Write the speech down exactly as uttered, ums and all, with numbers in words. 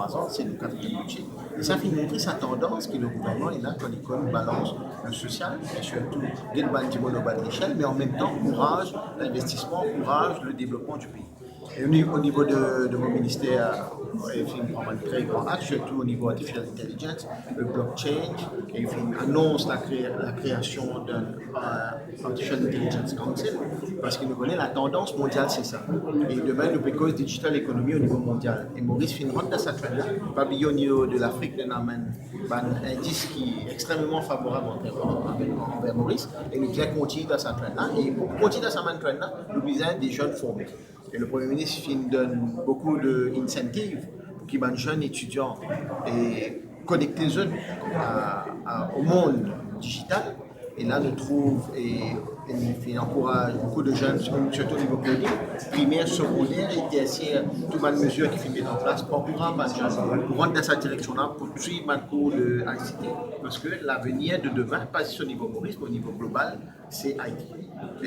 Par exemple, c'est le quatrième budget. Et ça fait montrer sa tendance que le gouvernement est là, quand il balance le social, et surtout, get bann dimoun anba lesel, mais en même temps, encourage l'investissement, encourage le développement du pays. Et au ni-, au niveau de, de mon ministère, euh, il fait vraiment un très grand axe, surtout au niveau artificial intelligence, le blockchain, et il fait une annonce la, cré-, la création d'un euh, Artificial Intelligence Council, parski nou kone la tandans mondial se sa. E demin nou pe koz digital economy o nivo mondial. E Maurice finn rant dan sa trend la, pa bliye o nivo de Lafrik, nou ena bann, bann indis ki extrememan favorab anver, anver, anver Maurice, e nou bizin kontign dan sa trend la. E pou kontign dan sa bann trend la, nou bizin de zenn forme. E le Premier Ministre finn donn boukou de incentive pou ki bann zenn etidian e konekte zot a, a, au monde digital. E la nou trouv e, e nou finn ankouraz boukou de zenn, sirtou o nivo primer, segonner e tersier, tou bann mezir ki finn met an plas pou ankouraz bann zenn pou rant dan sa direksion la, pou swiv bann kour de I C T. Parski lavenir de demin, pa zis o nivo Maurice, me o nivo global, se I T.